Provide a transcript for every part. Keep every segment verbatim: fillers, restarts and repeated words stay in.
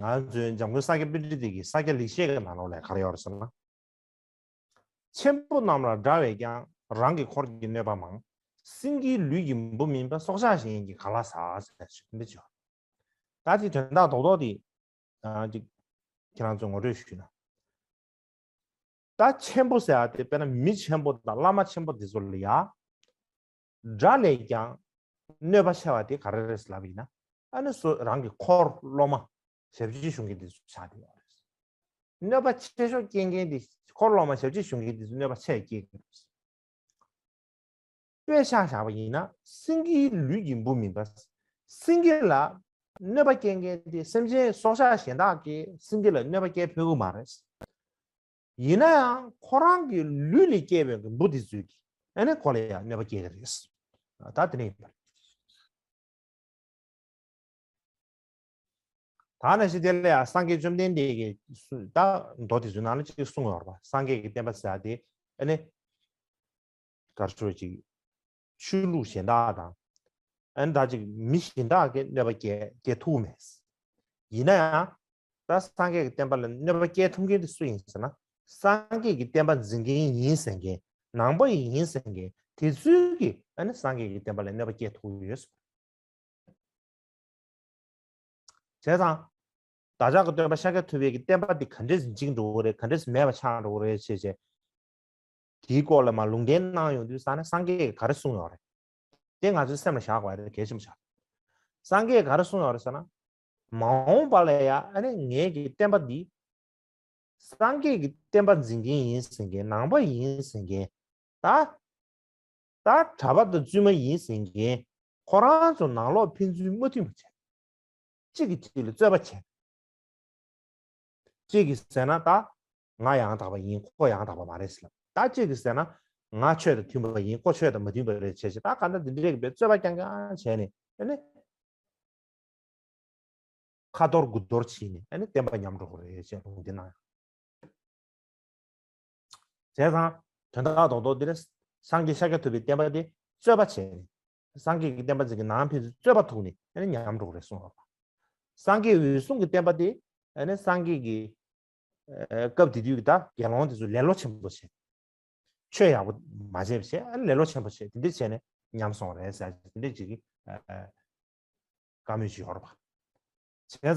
ང་ཚོའི་འཇམ་མགོན་ས་སྐྱ་པཎྜི་ཏ་གི་ས་སྐྱ་ལེགས་བཤད་ཀྱི་ནང་ལོགས་ལ་ག་རེ་ཡོད་རེད་ཟེར་ན། ཆེན་པོ་རྣམས་ལ་འདྲ་བས་ཀྱང་རང་གི་འཁོར་གྱི་གནོད་པ་མང་། སེང་གེའི་ལུས་ཀྱི་འབུ་མིན་པ། སྲོག་ཆགས་གཞན་གྱིས་ག་ལ་ཟ་ཟེར་ཞུ་འདི་བྱོས། ད་དེ་དོན་དག་རྡོག་རྡོག་དེ་ཅིག་ཁྱེད་རང་ཚོས་ངོ་སྤྲོད་ཞུས་ན། ད་ཆེན་པོ་ཟེར་བ་དེ་དཔེར་ན་མི་ཆེན་པོ་དང་བླ་མ་ཆེན་པོ་དེ་ཚོ་ལ་ཡ། དགྲ་ལས་ཀྱང་གནོད་པ་ཆེ་བ་དེ་ག་རེ་རེད་ལབ་ཡིན་ན། ཨ་ནི་སོ་རང་གི་འཁོར་སློབ་མ་ཞབས་ཕྱི་ཞུ་མཁན་དེ་ཚོ་ཆགས་བསྡད་ཡོད་རེད། གནོད་པ་ཆེ་ཤོས་སྐྱེལ་མཁན་དེ་འཁོར་སློབ་མ་ཞབས་ཕྱི་ཞུ་མཁན་དེ་ཚོ་གནོད་པ་ཆེ་སྐྱེལ་གི་རེད། དཔེ་ཆ་བཞག་པ་ཡིན་ན་སེང་གེའི་ལུས་ཀྱི་འབུ་མིན་པ། སེང་གེ་ལ་གནོད་པ་སྐྱེལ་མཁན་དེ་སེམས་ཅན་སྲོག་ཆགས་གཞན་དག་གིས་སེང་གེ་ལ་གནོད་པ་སྐྱེལ་ཕོད་ཀྱི་མ་རེད། ཡིན་ན་ཡང་ཁོ་རང་གི་ལུས་ལས་སྐྱེས་པའི་འབུ་དེ་ཚོས་ཀྱིས་ཨ་ནི་ཁོ་ལ་ཡང་གནོད་པ་སྐྱེལ་གི་རེད། ད་དེ་ནས་ཡིན་པ་རེད། ད་ནང་བཞིན་དེ་ལ་ཡང་སངས་རྒྱས་བཅོམ་ལྡན་འདས་ཀྱིས་སུ་ད་མདོ་དེ་ཚོའི་ནང་ལ་གཅིག་གསུངས་ཡོད་རེད་པ། སངས་རྒྱས་ཀྱི་བསྟན་པ་ཟེར་ཡ་དེ་ཨ་ནི་ག་རེ་ཞུ་ཅིག་ཆོས་ལུགས་གཞན་དག་དང་། ཨ་ནི་ད་ཅིག་མི་གཞན་དག་གིས་གནོད་པ་སྐྱེལ་སྐྱེལ་ཐུབ་མེད། ཡིན་ན་ཡང་ད་སངས་རྒྱས་ཀྱི་བསྟན་པ་ལ་གནོད་པ་སྐྱེལ་ཐུབ་མཁན་དེ་སུ་ཡིན་ཟེར་ན། སངས་རྒྱས་ཀྱི་བསྟན་པ་འཛིན་མཁན་ཡིན་ཟེར་མཁན། ནང་པ་ཡིན་ཟེར་མཁན་དེ་ཚོས་ཀྱིས་ཨ་ནི་སངས་རྒྱས་ཀྱི་བསྟན་པ་ལ་གནོད་པ་སྐྱེལ་ཐུབ་ཡོད། བྱས་ཙང་། བདག་ཅག་གི་སྟོན་པ་ཤཱཀྱ་ཐུབ་པའི་གི་བསྟན་པ་འདི་ག་འདྲས་འཇིག་འགྲོ་གི་རེད། ག་འདྲས་མེད་པ་ཆགས་འགྲོ་གི་རེད་ཅེས་བྱས། དེའི་སྐོར་ལ་མར་ལུང་བསྟན་གནང་ཡོང་དུས་ཙ་ན་སངས་རྒྱས་ཀྱིས་ག་རེ་གསུངས་ཡོད་རེད། དེ་ང་ཚོའི་སེམས་ལ་བཞག་དགོས་ཡ་དེ་གལ་ཆེན་པོ་ཆགས། སངས་རྒྱས་ཀྱིས་ག་རེ་གསུངས་ཡོད་རེད་ཟེར་ན། མ་འོངས་པ་ལ་ཡ་ཨ་ནི་ངེད་ཀྱི་བསྟན་པ་འདི། སངས་རྒྱས་ཀྱི་བསྟན་པ་འཛིན་མཁན་ཡིན་ཟེར་མཁན། ནང་པ་ཡིན་ཟེར་མཁན། ད། ད་གྲྭ་པ་དང་བཙུན་མ་ཡིན་ཟེར་མཁན། ཁོ་རང་ཚོ་ནང་ལོགས་ཕན་ཚུན་མ་མཐུན་པ་བྱས། གཅིག་གིས་གཅིག་ལ་རྩོད་པ་བྱས། གཅིག་གིས་ཟེར་ན་ད་ང་ཡང་དག་པ་ཡིན། ཁོ་ཡང་དག་པ་མ་རེད་ཟེར་ལབ། ད་གཅིག་གིས་ཟེར་ན་ང་ཆོས་དང་མཐུན་པ་ཡིན། ཁོ་ཆོས་དང་མ་མཐུན་པ་རེད་བྱས་བྱས། ད་གང་ལྟར་འདི་འདྲས་ཀྱི་བའི་རྩོད་པ་རྐྱང་རྐྱང་བྱས་ནས་ཨ་ནི། ཁ་འཐོར་དགུ་འཐོར་བྱས་ནས་ཨ་ནི་བསྟན་པ་ཉམས་འགྲོ་གི་རེད་ཅེས་ལུང་འདི་གནང་ཡོད། བྱས་ཙང་དོན་དག་རྡོག་རྡོག་འདི་རེད། སངས་རྒྱས་ཤཱཀྱ་ཐུབ་པའི་བསྟན་པ་དེ་རྩོད་པ་བྱས་ནས། སངས་རྒྱས་ཀྱི་བསྟན་པ་འཛིན་གྱི་ནང་ཕན་ཚུན་རྩོད་པ་ཐུག་ནས་ཨ་ནི་ཉམས་འགྲོ་གི་རེད་གསུངས་ཡོད་པ། སངས་རྒྱས་འོད་སྲུང་གི་བསྟན་པ་དེ་ཨ་ནི་སངས་རྒྱས་ཀྱི་སྐབས་དེ་དུས་ཀྱི་ད་དགེ་སློང་དེ་ཚོ་ལེ་ལོ་ཆེན་པོ་བྱས། ཆོས་ཡག་པོ་མ་བྱས་པ་བྱས། ཨ་ནི་ལེ་ལོ་ཆེན་པོ་བྱས། དེ་འདྲ་བྱས་ནས་ཉམས་སོང་རེད་ཟེར་དེ་འདྲ་ཅིག་གི་བཀའ་མོལ་ཅིག་ཡོད་རེད་པ། བྱས་ཙང་།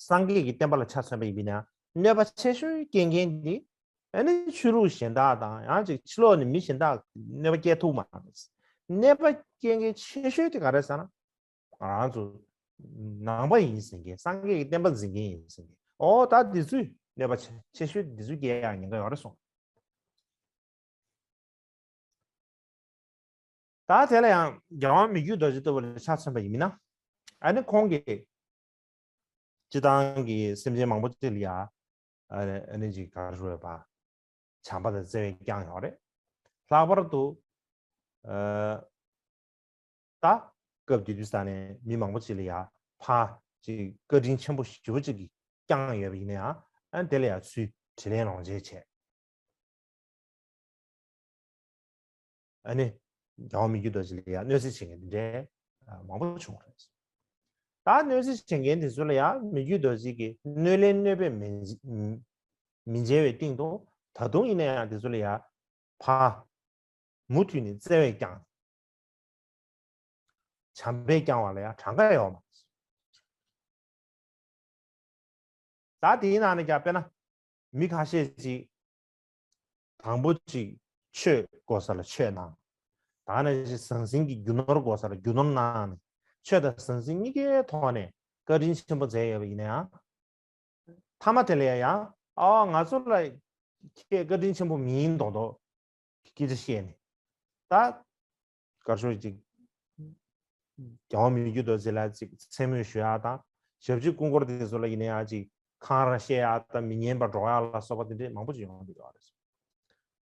སངས་རྒྱས་ཀྱི་བསྟན་པ་ལ་ཆ་མཚོན་པ་ཡིན་ན་གནོད་པ་ཆེ་ཤོས་སྐྱེལ་མཁན་འདི་ཨ་ནི་ཆོས་ལུགས་གཞན་དག་དང་ཡང་ཅིག་ཕྱི་ལོགས་ནས་མི་གཞན་དག་གནོད་པ་སྐྱེལ་ཐུབ་མ་རེད། གནོད་པ་སྐྱེལ་མཁན་ཆེ་ཤོས་དེ་ག་རེ་ཟེར་ན། ང་རང་ཚོ་ནང་པ་ཡིན་ཟེར་མཁན། སངས་རྒྱས་ཀྱི་བསྟན་པ་འཛིན་མཁན་ཡིན་ཟེར་མཁན། ཨོ་ད་འདི་ཚོས་གནོད་པ་ཆེ་ཆེ་ཤོས་འདི་ཚོས་སྐྱེལ་ཡག་ཉེན་ཁ་ཡོད་རེད་གསུངས། ད་དེ་ལ་ཡང་རྒྱལ་དབང་མི་བསྐྱོད་རྡོ་རྗེ་ལྟ་བུ་ལ་ཆ་མཚོན་པ་ཡིན་ན། ཨ་ནི་ཁོང་གིས་སྤྱི་བཏང་གི་སེམས་ཅན་མང་པོ་ཅིག་ལ་ཡ། ཨ་ནི་ཅིག་ག་རེ་ཞུ་དགོས་པ། བྱམས་པ་དང་བརྩེ་བས་བསྐྱངས་ཡོད་རེད། ལྷག་པར་དུ། ཨ། ད་སྐབས་དེ་དུས་ས་ནས་མི་མང་པོ་ཅིག་ལ་ཡ་ཕ་ཅིག་བཀའ་དྲིན་ཆེན་པོ་ཞེ་པོ་ཅིག་གིས་བསྐྱངས་ཡོད་པ་ཡིན་ན་ཡང་། ཨ་ནི་དེ་ལ་ཡ་ཚུར་དྲིན་ལན་ལོག་འཇལ་བྱས། ཨ་ནི་རྒྱལ་བ་མི་བསྐྱོད་རྡོ་རྗེ་ལ་ཡ་གནོད་འཚེ་བྱེད་མཁན་དེ་འདྲའི་མང་པོ་བྱུང་རེད། ད་གནོད་འཚེ་བྱེད་མཁན་དེ་ཚོ་ལ་ཡ་མི་བསྐྱོད་རྡོ་རྗེ་གིས་གནོད་ལན་གནོད་པས་མི་མི་འཇལ་བའི་སྟེང་དུ། ད་དུང་ཡིན་ན་ཡང་དེ་ཚོ་ལ་ཡ་ཕ་མུ་མཐུད་ནས་བརྩེ་བས་བསྐྱངས། བྱམས་པས་བསྐྱངས་པ་ལ་ཡང་གྲངས་ཀ་ཡོད་མ་རེད། ད་དེའི་ནང་ནས་ཀྱང་དཔེར་ན་མི་ཁ་ཤས་ཅིག་དང་པོ་ཅིག་ཆོས་དགོས་ས་ལ་ཆོས་གནང་། ད་ནང་བཞིན་ཟང་ཟིང་གི་རྒྱུ་ནོར་དགོས་ས་ལ་རྒྱུ་ནོར་གནང་ནས། ཆོས་དང་ཟང་ཟིང་གཉིས་ཀའི་ཐོག་ནས་བཀའ་དྲིན་ཆེན་པོ་མཛད་ཡོད་པ་ཡིན་ན་ཡང་། མཐའ་མ་དེ་ལ་ཡང་ཨ་ང་ཚོ་ལ་ཁྱེད་བཀའ་དྲིན་ཆེན་པོ་མིན་མདོག་མདོག་སྐད་ཆ་བཤད་ནས། ད་གར་ཤོག་ཅིག་རྒྱལ་བ་མི་བསྐྱོད་རྡོ་རྗེ་ལ་ཅིག་མཚན་སྨོད་ཞུ་ཡག་དང་། ཞབས་ཕྱི་སྐུ་འཁོར་དེ་ཚོ་ལ་ཡིན་ན་ཡང་ཅིག་འཁང་ར་བཤད་ཡག་དང་། མི་སྙན་པ་སྒྲོག་ཡག་ལ་སོགས་པ་དེ་འདྲས་མང་པོ་ཅིག་ཡོང་གི་ཡོད་རེད།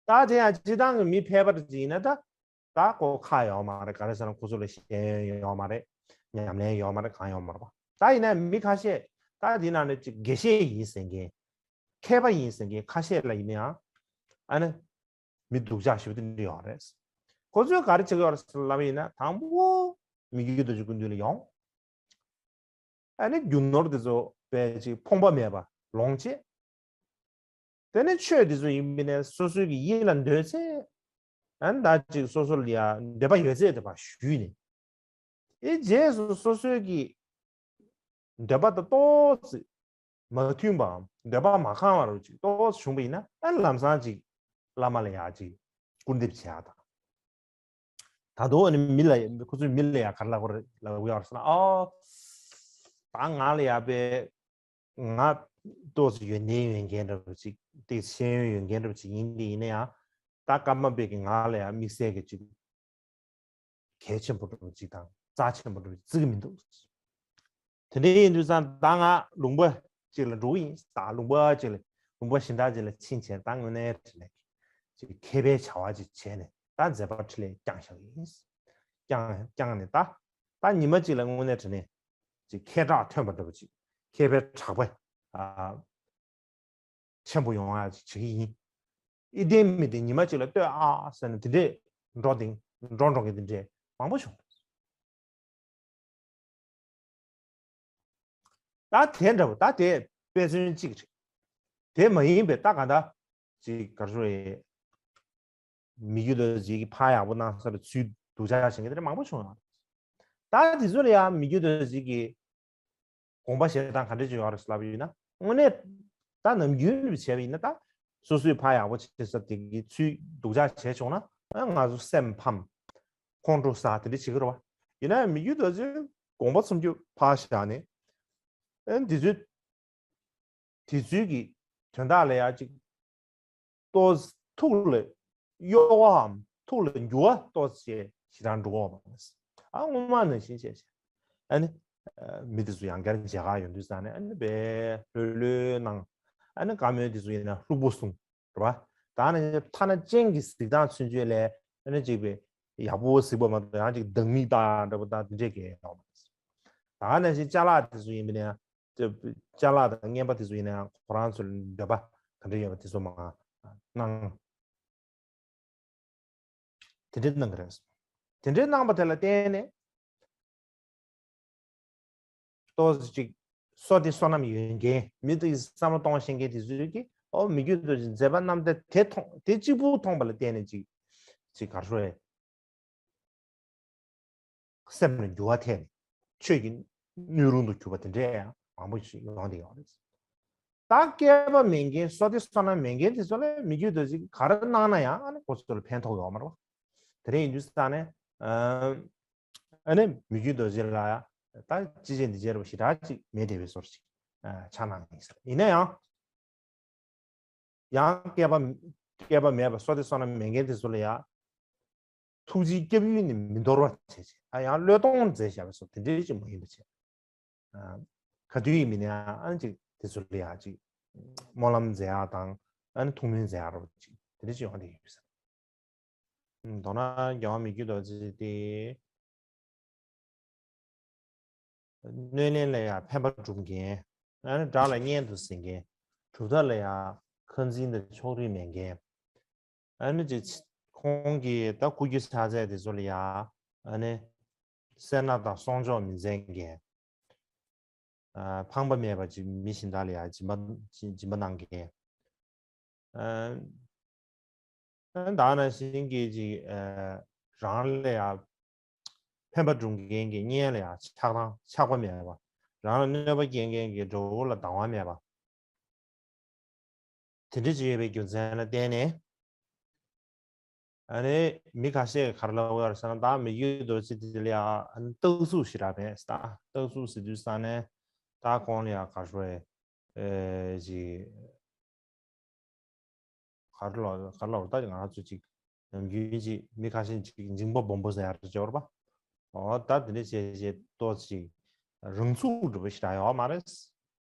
ད་དེ་ཡང་སྤྱི་བཏང་གི་མི་ཕལ་པ་ཅིག་ཡིན་ན་ད། ད་ཁོ་ཁག་ཡོད་མ་རེད། ག་རེ་ཟེར་ན་ཁོ་ཚོ་ལ་ཤེས་ཡོན་ཡོད་མ་རེད། ཉམས་ལེན་ཡོད་མ་རེད། གང་ཡོད་མ་རེད་པ། ད་ཡིན་ན་མི་ཁ་ཤས། ད་འདི་ནང་ནས་ཅིག་དགེ་བཤེས་ཡིན་ཟེར་མཁན། མཁས་པ་ཡིན་ཟེར་མཁན་ཁ་ཤས་ལ་ཡིན་ན་ཡང་། ཨ་ནི་མི་སྡུག་ཅག་ཞེ་པོ་དེ་འདྲ་ཡོད་རེད། ཁོ་ཚོས་ག་རེ་བྱེད་ཀྱི་ཡོད་རེད་ཟེར་ལབ་པ་ཡིན་ན། དང་པོ་མི་བསྐྱོད་རྡོ་རྗེ་སྐུ་མདུན་ལ་ཡོང་། ཨ་ནི་རྒྱུ་ནོར་དེ་ཚོ་དཔེ་ཅིག་ཕོངས་པ་མེད་པ་ལོངས་སྤྱད། དེ་ནས་ཆོས་དེ་ཚོ་ཡིན་པ་ནས་སོ་སོའི་གི་ཡིད་ལ་འདོད་ཚེ། ཨ་ནི་ད་ཅིག་སོ་སོ་ལ་ཡ་འདོད་པ་ཡོད་ཚད་དེ་ཕར་ཞུས་ནས། དེ་རྗེས་སུ་སོ་སོའི་གི་འདོད་པ་དང་ཏོག་ཙམ་མ་མཐུན་པའམ་འདོད་པ་མ་ཁེངས་པ་རུ་ཅིག་ཏོག་ཙམ་བྱུང་པ་ཡིན་ན། ཨ་ནི་ལམ་སང་ཅིག་བླ་མ་ལ་ཡ་ཅིག་སྐུར་འདེབས་བྱེད་ཡ་དང་། ད་དུང་ཨ་ནི་མི་ལ་ཡ་ཁོ་ཚོས་མི་ལ་ཡ་ག་རེ་ལབ་དགོས་རེད་ལབ་དགོས་ཡ་རེད་ཟེར་ན། ཨ། ད་ང་ལ་ཡ་པའི་ང་ཏོག་ཙམ་ཡོན་ཏན་ཡོད་མཁན་འདྲ་པོ་ཅིག་དེ་ཤེས་ཡོན་ཡོད་མཁན་འདྲ་པོ་ཅིག་ཡིན། དེ་ཡིན་ན་ཡང་ད་ཀརྨ་པས་ཀྱི་ང་ལ་ཡང་དམིགས་བསལ་གྱི་ཅིག་གལ་ཆེན་པོ་འདྲ་པོ་ཅིག་དང་རྩ་ཆེན་པོ་འདྲ་པོ་ཅིག་བརྩི་གི་མི་འདུག་དེ་འདྲ་ཡིན་དུས་ཙང་ད་ང་ལུང་པ་ཅིག་ལ་འགྲོ་གི་ཡིན། ད་ལུང་པ་ཅིག་ལ་ལུང་པ་གཞན་དག་ཅིག་ལ་ཕྱིན་བྱས། ད་དངོས་གནས་དྲིས་ལན་ཅིག་མཁས་པའི་བྱ་བ་ཅིག་བྱས་ནས་ད་མཛད་པ་འཕྲིན་ལས་བསྐྱངས་བཞག་གི་ཡིན། བསྐྱངས་བསྐྱངས་ནས་ད་ད་ཉི་མ་ཅིག་ལ་དངོས་གནས་དྲིས་ནས་ཅིག་མཁས་གྲགས་ཐོན་པ་འདྲ་པོ་ཅིག་མཁས་པའི་གྲགས་པ་ཨ་ཆེན་པོ་ཡོང་ཡ་ཅིག་བྱེད་ཀྱི་ཡིན། ཨི་ལྡན་མི་ལྡན་ཉི་མ་ཅིག་ལ་ལྟོས་ཨ་ཟེར་ནས་དེ་འདྲས་འགྲོ་དེང་འགྲོ་འགྲོ་མཁན་དེ་འདྲས་མང་པོ་བྱུང་། ད་དེ་འདྲ་པོ་ད་དེ་དཔེ་མཚོན་གཅིག་རེད། དེ་མ་ཡིན་པའི་ད་ག་ད་ཅིག་ག་རེ་ཟེར། མི་རྒྱུད་རྡོ་རྗེ་གིས་ཕར་ཡག་པོ་གནང་ས་ལ་ཚུར་སྡུག་ཅག་བྱེད་མཁན་དེ་འདྲ་མང་པོ་བྱུང་ཡོད་རེད། ད་དེ་ཚོ་ལ་ཡང་མི་རྒྱུད་རྡོ་རྗེ་གིས་དགོངས་པ་བཞེས་སྟངས་ག་འདྲ་ཅིག་ཡོད་རེད་ལབ་ཡིན་ན། དངོས་གནས་ད་ནམ་རྒྱུན་བྱས་པ་ཡིན་ན། ད་སོ་སོས་ཕར་ཡག་པོ་བྱེད་ས་དེ་གི་ཚུར་སྡུག་ཅག་བྱས་བྱུང་ན། ཨ་ང་ཚོ་སེམས་ཕམ། ཁོང་ཁྲོ་ཟ། དེ་འདྲ་བྱེད་ཀྱི་རེད་བ། ཡིན་ན་ཡང་མི་རྒྱུད་རྡོ་རྗེ་དགོངས་པ་མཚམས་སྦྱོར་ཕར་བཞག་ནས། ཨ་དེ་ཚོའི་དེ་ཚོའི་གི་དོན་དག་ལ་ཡ་ཅིག་ཏོག་ཙམ་ཐུགས་ལ་གཡོ་བའམ་ཐུགས་ལ་འགྱུར་བ་ཏོག་ཙམ་ཞེ་དྲག་འགྲོ་གི་ཡོད་མ་རེད། ཨ་སྔོན་མ་ནང་བཞིན་བྱས་བྱས། ཨ་ནི་ཨ་མི་དེ་ཚོ་ཡང་བསྐྱར་མཇལ་ཁ་ཡོང་དུས་ཙང་ནས། ཨ་ནི་དཔེ་ལྷོད་ལྷོད་གནང་། ཨ་ནི་བཀའ་མོལ་དེ་ཚོ་ཡིན་ན་ལྷུག་པོ་གསུངས། རེད་བ། ད་ནི་ཐ་ན་སྤྱན་གྱིས་གཟིགས་སྟངས་ཚུན་ཆད་ལ་ཨ་ནི་ཅིག་དཔེ་ཡག་པོ་གཟིགས་པ་མ་གཏོགས། ཡང་ཅིག་སྡང་མིག་ལྟ་འདྲ་པོ་དང་དེ་འདྲས་ཀྱི་ཡོད་མ་རེད། ད་ནང་བཞིན་ཅ་ལག་དེ་ཚོ་ཡིན་པ་ན་ཡང་། ཅ་ལག་དང་རྔན་པ་དེ་ཚོ་ཡིན་ན་ཡང་ཁོ་རང་ཚོ་ལ་འདོད་པ་ག་འདྲ་ཡོད་པ་དེ་ཚོ་མར་གནང་། དེ་འདྲས་གནང་གི་རེད། དེ་འདྲས་གནང་པ་དེ་ལ་བརྟེན་ནས་ཏོག་ཙམ་ཅིག་བསོད་བདེ་བསོད་ནམས་ཡོད་མཁན། མི་དེ་བསམ་བློ་གཏོང་ཤེས་མཁན་དེ་ཚོས་ཀྱིས། ཨོ་མི་རྒྱུད་རྡོ་རྗེ་མཛད་པ་རྣམ་ཐར་དེ་མཐོང་། དེ་གཅིག་པུ་མཐོང་པ་ལ་བརྟེན་ནས་ཅིག་ཅིག་ག་རེ་ཟེར། སེམས་ལ་འགྱུར་བ་ཐེབས་ནས་ཆོས་ཀྱི་སྣོད་རུང་དུ་གྱུར་པ་དེ་འདྲས་ཡང་མང་པོ་ཞིག་ཡོང་བསྡད་ཡོད་རེད། ད་སྐལ་པ་མེད་མཁན། བསོད་བདེ་བསོད་ནམས་མེད་མཁན་དེ་ཚོ་ལ་མི་རྒྱུད་རྡོ་རྗེ་གིས་ག་རེ་གནང་ན་ཡང་། ཨ་ནི་ཁོ་ཚོ་ལ་ཕན་ཐོགས་ཡོད་མ་རེད་བ། དེ་འདྲ་ཡིན་དུས་ཙང་ནས་ཨ་ནི་མི་རྒྱུད་རྡོ་རྗེ་ལ་ཡང་ད་ཅི་བྱེད་འདི་བྱེད་རེད་པ་ཞེ་དྲག་ཅིག་མེད་བསྡད་པའི་བཟོ་འདྲ་ཅིག་ཆགས་གནང་ཡིན་ཟེར། ཡིན་ན་ཡང་། ཡང་སྐལ་པ་སྐལ་པ་མེད་པ། བསོད་བདེ་བསོད་ནམས་མེད་མཁན་དེ་ཚོ་ལ་ཡང་ཐུགས་རྗེའི་སྐྱབས་ཡུལ་ནི་མི་འདོར་བ་བྱས་བྱས། ཨ་ཡང་བློས་གཏོང་མཛད་བཞག་པའི་བཟོ་དེ་འདྲའི་ཅིག་མ་ཡིན་པ་བྱས། ཨ་ག་དུས་ཡིན་མིན་ཡང་ཨ་ནི་ཅིག་དེ་ཚོ་ལ་ཡང་ཅིག་སྨོན་ལམ་མཛད་ཡག་དང་། ཨ་ནི་ཐུགས་སྨོན་མཛད་ཡག་རོ་ཅིག་དེ་འདྲ་ཅིག་ཡོང་བསྡད་ཡོད་ས། མདོར་ན་རྒྱལ་བ་མི་བསྐྱོད་རྡོ་རྗེ་དེ། གནོད་ལན་ལ་ཡང་ཕན་པ་སྒྲུབ་མཁན། ཨ་ནི་དགྲ་ལ་གཉེན་དུ་བསྲིང་མཁན། གྲུབ་མཐའ་ལ་ཡང་ཁ་འཛིན་དང་ཕྱོགས་རིས་མེད་མཁན། ཨ་ནི་ཅིག་ཁོང་གིས་ད་སྐུ་རྒྱུ་ཚར་ཚད་དེ་ཚོ་ལ་ཡང་ཨ་ནི་སེར་སྣ་དང་གསོག་འཇོག་མི་མཛད་མཁན། ཨ་ཕངས་པ་མེད་པ་ཅིག་མི་གཞན་དག་ལ་ཡང་སྦྱིན་པ་སྦྱིན་པ་གནང་མཁན། ཨ་ཨ་ད་ནང་བཞིན་གྱི་ཅིག་ཨ་རང་ལ་ཡང་ཕན་པ་སྒྲུབ་མཁན་གྱི་གཉེན་ལ་ཡང་ཆགས་སྡང་ཆགས་པ་མེད་པ། རང་ལ་གནོད་པ་སྐྱེལ་མཁན་གྱི་དགྲ་བོ་ལ་སྡང་བ་མེད་པ། དེ་འདྲ་ཅིག་ཡོད་པའི་རྒྱུ་མཚན་ལ་བརྟེན་ནས། ཨ་ནི་མི་ཁ་ཤས་ག་རེ་ལབ་ཡོད་རེད་ཟེར་ན། ད་མི་རྒྱུད་རྡོ་རྗེ་དེ་ལ་ཡང་ཨ་ནི་རྟགས་གཟུགས་ཞེ་དྲག་མེད་ཟེར། ད་རྟགས་གཟུགས་ཟེར་དུས་ཙང་ནས་ད་ཁོང་ལ་ཡང་ག་རེ་ཟེར། ཨེ་ཅིག་ག་རེ་ལབ་ག་རེ་ལབ་རེད། ད་ང་རང་ཚོ་ཅིག་ནམ་རྒྱུན་ཅིག་མི་ཁ་ཤས་ཅིག་འཇིང་པ་སྦོམ་པོ་ཟེར་ཡ་རེ་ཅིག་ཡོད་རེད་པ། འོ་ད་དེ་འདྲ་བྱས་བྱས་ཏོག་ཙམ་ཅིག་རང་ཚུགས་འདྲ་པོ་ཞེ་དྲག་ཡོད་མ་རེད།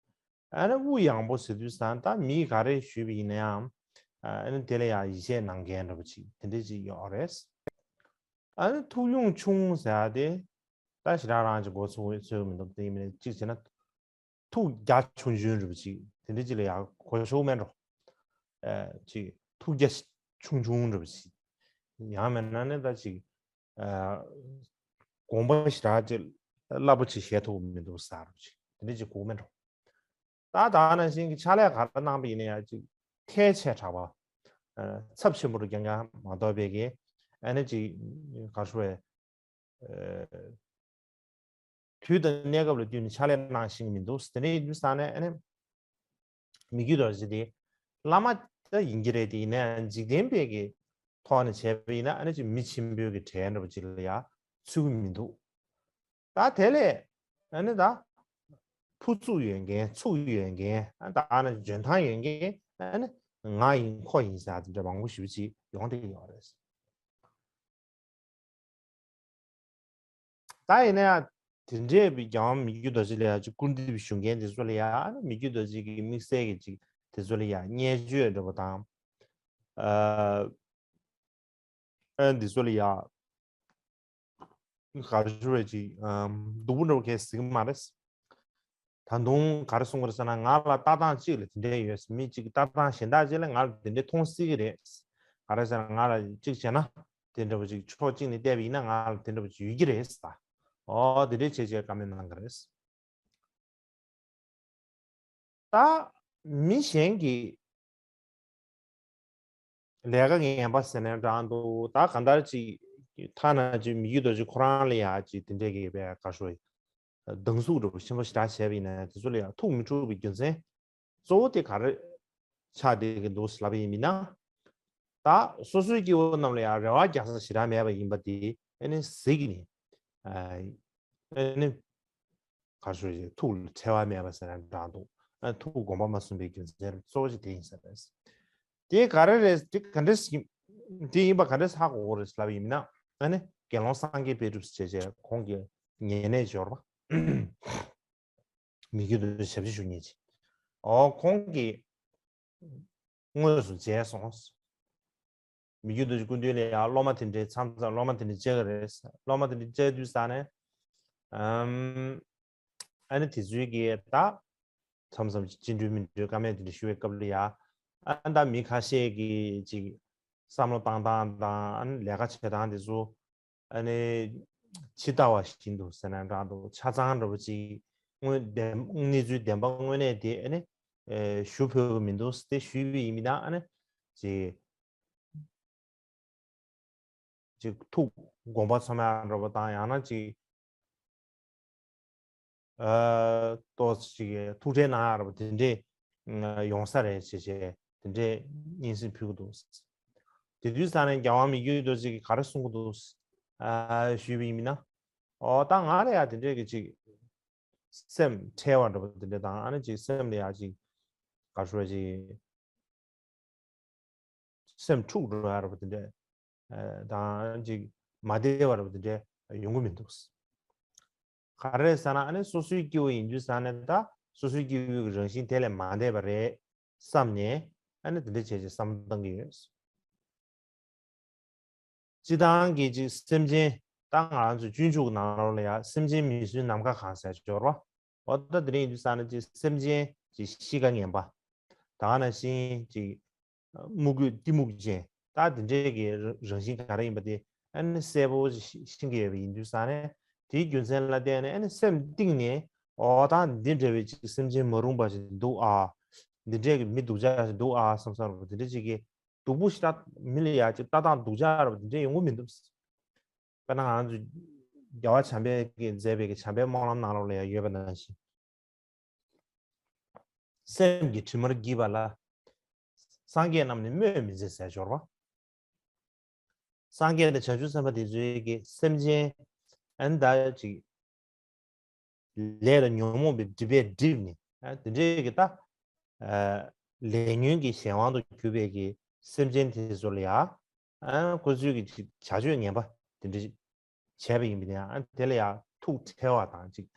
ཨ་ནི་དབུགས་ཡངས་པོ་ཟེར་དུས་ཙང་ད་མི་ག་རེ་ཞུས་པ་ཡིན་ན་ཡང་ཨ་ནི་དེ་ལ་ཡང་ཡིད་ཆེས་གནང་མཁན་འདྲ་པོ་ཅིག་དེ་འདྲ་ཅིག་ཡོད་རེད། ཨ་ནི་ཐུགས་ཡོང་ཆུང་ཟེར་ཡ་དེ་ད་ཞེ་དྲག་རང་ཅིག་མགོ་ཚོས་ཚོས་མི་འདུག་དེ་ཡིན་མིན་གཅིག་བྱས་ན་ཐུགས་རྒྱ་ཆུང་ཆུང་འདྲ་པོ་ཅིག་དེ་འདྲ་ཅིག་ལ་ཡང་གོ་ཆོག་མེད་འགྲོ། ཨ་ཅིག་ཐུགས་རྒྱ་ཆུང་ཆུང་འདྲ་པོ་ཅིག་ཡང་མིན་ན་ནི་ད་ཅིག་ཨ་དགོངས་པ་ཞེ་དྲག་ཅིག་རླབས་པོ་ཅིག་བཞེས་ཐུབ་མི་འདུག་ཟེར་རོ་ཅིག་ དེ་འདྲ་ཅིག་དགོས་མེད་འགྲོ། ད་ད་ནང་བཞིན་གྱི་ཕྱག་ལས་ག་རེ་གནང་པ་ཡིན་ན་ཡང་ཅིག་ཐལ་ཆེ་དྲགས་པ། ཚབས་ཆེན་པོ་རུ་རྐྱང་རྐྱང་མ་གཏོགས་པའི་གི་ཨ་ནི་ཅིག་ག་རེ་ཞུ་བའི། དུས་དང་གནས་སྐབས་ལ་བསྟུན་ནས་ཕྱག་ལས་གནང་ཤེས་ཀྱི་མི་འདུག་དེ་འདྲ་ཡིན་དུས་ཙང་ནས་ཨ་ནི་མི་བསྐྱོད་རྡོ་རྗེ་དེ་བླ་མ་ད་ཡིན་གྱི་རེད། དེ་ཡིན་ནའང་འཇིག་རྟེན་པའི་གི་ཐོག་ནས་བྱས་པ་ཡིན་ན་ཨ་ནི་ཅིག་མི་ཆེན་པོའི་གི་གྲས་འདྲ་པོ་ཅིག་ལ་ཡང་ཚུད་ཀྱི་མི་འདུག་ད་དེ་ལས་ཨ་ནི་ད་ཕུ་ཚུགས་ཡོད་མཁན་ཚུགས་ཡོད་མཁན་ཨ་ད་ཨ་ནི་འཇོན་ཐང་ཡོད་མཁན་ཨ་ནི་ང་ཡིན་ཁོ་ཡིན་ཟེར་དེ་འདྲ་མང་པོ་ཞེ་པོ་ཅིག་ཡོང་བསྡད་ཡོད་རེད། ད་ཡིན་ན་ཡང་དེ་འདྲས་པའི་རྒྱལ་བ་མི་བསྐྱོད་རྡོ་རྗེ་ལ་ཡང་ཅིག་སྐུར་འདེབས་ཞུ་མཁན་དེ་ཚོ་ལ་ཡང་མི་བསྐྱོད་རྡོ་རྗེ་གི་དམིགས་བསལ་གྱི་ཅིག་དེ་ཚོ་ལ་ཡང་བརྙས་བཅོས་འདྲ་པོ་དང་། ཨ་ཨ་འདི་ཚོ་ལ་ཡང་ག་རེ་ཞུ་བའི་ཅིག་ཨམ་སྡུག་པོ་འདྲ་པོ་གས་ཟེར་གྱི་མ་རེད། ད་དུང་ག་རེ་གསུང་གི་རེད་ཟེར་ན་ང་ལ་ལྟ་སྟངས་གཅིག་ལ་དེ་འདྲས་ཡོད། མི་གཅིག་ལྟ་སྟངས་གཞན་དག་ཅིག་ལ་ང་ལ་དེ་འདྲས་མཐོང་སྲིད་ཀྱི་རེད། ག་རེ་ཟེར་ན་ང་ལ་གཅིག་བྱས་ན་དེ་འདྲ་པོ་ཅིག་ཕྱོགས་གཅིག་ནས་བལྟས་པ་ཡིན་ན་ང་ལ་དེ་འདྲ་པོ་ཅིག་ཡོད་ཀྱི་རེད་ཟེར། ཨོ་དེ་འདྲས་བྱས་བྱས་བཀའ་མོལ་གནང་གི་རེད། ད་མི་གཞན་གྱིས་ལས་ཀ་ངན་པ་ཟེར་ནའང་འདྲ་འདུག་ད་གང་ལྟར་ཅིག་ཐ་ན་ཅིག་མི་བསྐྱོད་རྡོ་རྗེ་ཁོ་རང་ལ་ཡང་ཅིག་དེ་འདྲས་ཀྱི་བས་ག་ཤོད་སྡང་ཟུག་འདྲ་པོ་ཆེན་པོ་ཞེ་དྲག་བྱས་པ་ཡིན་ན་དེ་ཚོ་ལ་ཡང་ཐུགས་མི་འཁྲུགས་པའི་རྒྱུ་མཚན་གཙོ་བོ་དེ་ག་རེ་ཆགས་བསྡད་ཀྱི་འདུག་ལབ་པ་ཡིན་ན། ད་སོ་སོའི་སྐྱེ་བོ་རྣམས་ལ་ཡང་རེ་བ་རྒྱག་ས་ཞེ་དྲག་མེད་པ་ཡིན་པ་དེ་ཨ་ནི་གཟིགས་ནས་ཨ་ནི་ག་རེ་ཞུ་ཞིག་ཐུགས་ལ་ཁྲེལ་བ་མེད་པ་ཟེར་ན་འདྲ་འདུག་ཨ་ཐུགས་དགོངས་པ་མ་ཚོམ་པའི་རྒྱུ་མཚན་གཙོ་བོ་ཞིག་དེ་ཡིན་ས་རེད། དེ་ག་རེ་རེད། དེ་ག་འདྲས་ཡིན། དེ་ཡིན་པ་ག་འདྲས་ཧ་གོ་གི་རེད་ལབ་ཡིན་ན་ཨ་ནི་དགེ་སློང་སངས་རྒྱས་དཔལ་སྒྲུབ་ཟེར་བྱས་ཁོང་གི་ཉེ་གནས་འབྱོར་པ། མི་བསྐྱོད་རྡོ་རྗེ་ཞབས་ཕྱི་ཞུ་མཁན་ཅིག་ཨོ་ཁོང་གིས་དངོས་སུ་མཇལ་སོང་། མི་བསྐྱོད་རྡོ་རྗེ་སྐུ་མདུན་ལ་ཡང་སློབ་མ་དེ་འདྲའི་མཚམས་མཚམས་སློབ་མ་དེ་འདྲ་མཇལ་གི་རེད། སློབ་མ་དེ་འདྲ་མཇལ་དུས་ཙང་ནས་ཨམ་ཨ་ནི་དེ་ཚོའི་གི་ད་མཚམས་མཚམས་ཅི་འདྲའི་མི་འདྲའི་བཀའ་མོལ་དེ་འདྲ་ཞུ་བའི་སྐབས་ལ་ཡང་ཨ་ད་མི་ཁ་ཤས་ཀྱིས་ཅིག་བསམ་བློ་བཏང་སྟངས་དང་ཨ་ནི་ལས་ཀ་བྱེད་སྟངས་དེ་ཚོ། ཨ་ནི་ཇི་ལྟ་བ་བཞིན་དུ་ཟེར་ན་འདྲ་འདུག་ཆ་ཚང་འདྲ་པོ་ཅིག་དངོས་བདེན་གནས་ཚུལ་བདེན་པ་དངོས་གནས་དེ་ཨ་ནི་ཨེ་ཞུ་ཕོད་ཀྱི་མི་འདུག་དེ་ཞུས་པ་ཡིན་མིན་ན་ཨ་ནི་ཅིག་ཅིག་ཐུགས་དགོངས་པ་ཚོམ་ཡག་འདྲ་པོ་དང་ཡང་ན་ཅིག་ཨ་ཏོག་ཙམ་ཅིག་ཐུགས་ཁྲལ་གནང་ཡག་འདྲ་པོ་དེ་འདྲས་ཡོང་ས་རེད་ཅེས་བྱས་དེ་འདྲས་སྙན་སེང་ཕུལ་གྱི་འདུག་དེ་དུས་ཙང་ནས་རྒྱལ་དབང་མི་བསྐྱོད་རྡོ་རྗེ་གིས་ག་རེ་གསུང་གི་འདུག་ཨ་ཞུས་པ་ཡིན་མིན་ན། ཨོ་ད་ང་ལ་ཡང་དེ་འདྲས་ཀྱི་ཅིག་སེམས་ཁྲལ་བ་འདྲ་པོ་དེ་འདྲས་དང་ཨ་ནི་ཅིག་སེམས་ལ་ཡང་ཅིག་ག་རེ་ཞུ་བ་ཅིག་སེམས་འཁྲུག་འགྲོ་ཡག་འདྲ་པོ་དེ་འདྲས་དང་ཅིག་མ་བདེ་བ་འདྲ་པོ་དེ་འདྲས་ཡོང་གི་མི་འདུག་ག་རེ་ཟེར་ན་ཨ་ནི་སོ་སོའི་སྐྱེ་བོ་ཡིན་དུས་ཙང་ནས་ད་སོ་སོའི་སྐྱེ་བོའི་རང་བཞིན་དེ་ལས་མ་འདས་པ་རེད་བསམ་ནས་ཨ་ནི་དེ་འདྲ་བྱས་བྱས་བསམ་བློ་བཏང་གི་ཡོད། སྤྱི་བཏང་གི་ཅིག་སེམས་ཅན་ད་ང་རང་ཚོ་སྤྱོད་འཇུག་ནང་ལོགས་ལ་ཡང་སེམས་ཅན་མི་བསྲུན་ནམ་མཁའ་གང་ཟེར་སྦྱོར་བ། འོ་ད་དེ་རིང་ཡིན་དུས་ཙང་ནས་ཅིག་སེམས་ཅན་ཅིག་གཤིས་ཀ་ངན་པ། ད་ག་ནང་བཞིན་ཅིག་དམུ་རྒོད་གཏི་མུག་ཅན་ད་དེ་འདྲའི་གི་རང་བཞིན་ག་རེ་ཡིན་པ་དེ་ཨ་ནི་གསལ་པོ་ཤེས་ཀྱི་ཡོད་པ་ཡིན་དུས་ཙང་ནས་དེའི་རྒྱུ་མཚན་ལ་བརྟེན་ནས་ཨ་ནི་སེམས་གཏིང་ནས་འོ་ད་འདི་འདྲ་བའི་ཅིག་སེམས་ཅན་མ་རུངས་པ་ཞིག་འདུག་ཨ། འདི་འདྲའི་གི་མི་སྡུག་ཅག་ཞིག་འདུག་ཨ་བསམ་བསམ་རུ་དེ་འདྲ་ཅིག་གི་སྡུག་པོ་ཞེ་དྲག་མི་ལ་ཡ་ཅིག་ལྟ་སྟངས་སྡུག་ཅག་ར་བ་དེ་འདྲས་ཡོང་གི་མི་འདུག་དཔེར་ན་ང་ཚོ་རྒྱལ་བ་བྱམས་པས་ཀྱིས་མཛད་པའི་གི་བྱམས་པའི་སྨོན་ལམ་ནང་ལོགས་ལ་ཡང་ཡོད་པ་ནང་བཞིན། སེམས་ཀྱི་དྲི་མར་བགྱིས་པ་ལ། སངས་རྒྱས་རྣམས་ནི་སྨོད་མི་མཛད་ཟེར་སྦྱོར་བ། སངས་རྒྱས་དང་བྱང་ཆུབ་སེམས་དཔའ་དེ་ཚོའི་གི་སེམས་ཅན་ཨན་ད་ཅིག་ལས་དང་ཉོན་མོངས་པའི་སྒྲིབ་པས་བསྒྲིབས་ནས་ཨ་དེ་འདྲའི་གི་ད་ཨ་ལས་ཉོན་གྱི་གཞན་དབང་དུ་གྱུར་པའི་གི་སེམས་ཅན་དེ་ཚོ་ལ་ཡང་ཨ་ཁོ་ཚོའི་གི་ཅིག་བྱ་སྤྱོད་ངན་པ་དེ་འདྲ་བྱས་པ་ཡིན་པ་ཡིན་ན་ཨ་དེ་ལ་ཡང་ཐུགས་ཁྲལ་བ་དང་ཅིག་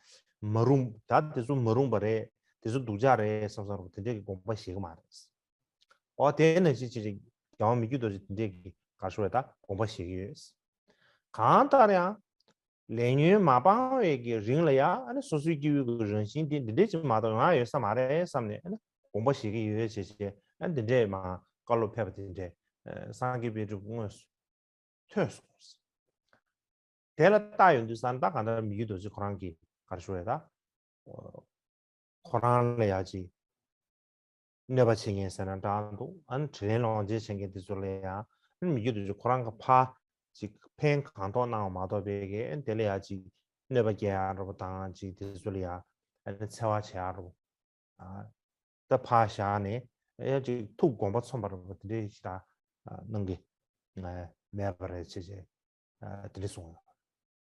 མ་རུང་ད་དེ་ཚོ་མ་རུང་པ་རེད། དེ་ཚོ་སྡུག་ཅག་རེད་བསམ་བསམ་རུང་དེ་འདྲའི་གི་དགོངས་པ་བཞེས་གི་མ་རེད། ཨོ་དེ་ནང་བཞིན་ཅིག་ཅིག་རྒྱལ་བ་མི་བསྐྱོད་རྡོ་རྗེ་དེ་འདྲའི་གི་ག་ཤོད་ད་དགོངས་པ་བཞེས་ཀྱི་ཡོད། གང་ལྟར་ཡང་ལས་ཉོན་མ་སྤངས་པའི་གི་རིང་ལ་ཡང་ཨ་ནི་སོ་སོའི་སྐྱེ་བོའི་གི་རང་བཞིན་དེ་འདི་འདྲས་ཅིག་མ་གཏོགས་ཡོང་ཡ་ཡོད་ས་མ་རེད་བསམ་ནས་ཨ་ནི་དགོངས་པ་བཞེས་ཀྱི་ཡོད་ཅེས་བྱས་ཨ་ནི་འདི་འདྲས་མ་བཀའ་སློབ་ཕེབས་པ་དེ་འདྲས་སངས་རྒྱས་པའི་སྒྲུབ་དངོས་སུ་ཐོས་སོང་། དེ་ལ་བལྟ་ཡོང་དུས་ཙང་ད་གང་ལྟར་མི་བསྐྱོད་རྡོ་རྗེ་ཁོ་རང་གི་ག་རེ་ཞུ་བས་ད། ཁོ་རང་ལ་ཡ་ཅིག་གནོད་པ་བྱེད་མཁན་ཟེར་ན་འདྲ་འདུག་ཨ་ནི་དྲིན་ལན་ལོག་འཇལ་བྱེད་མཁན་དེ་ཚོ་ལ་ཡང་ཨ་ནི་མི་རྒྱུ་དེ་ཚོ་ཁོ་རང་གི་ཕར་ཅིག་ཕན་གང་ཐོགས་གནང་བ་མ་གཏོགས་པའི་གི་ཨ་ནི་དེ་ལ་ཡ་ཅིག་གནོད་པ་སྐྱེལ་ཡ་འདྲ་པོ་དང་ཅིག་དེ་ཚོ་ལ་ཡ་ཨ་ནི་འཚེ་བ་བྱེད་ཡ་འདྲ་པོ། ཨ། ད་ཕར་བཞག་ནས་ཡ་ཅིག་ཐུགས་དགོངས་པ་ཚོམ་པ་འདྲ་པོ་དེ་འདྲའི་ཞིག་ད་གནང་གི་མེད་པ་རེད་ཅེས་ཅེས་དེ་འདྲ་གསུངས་ཡོད།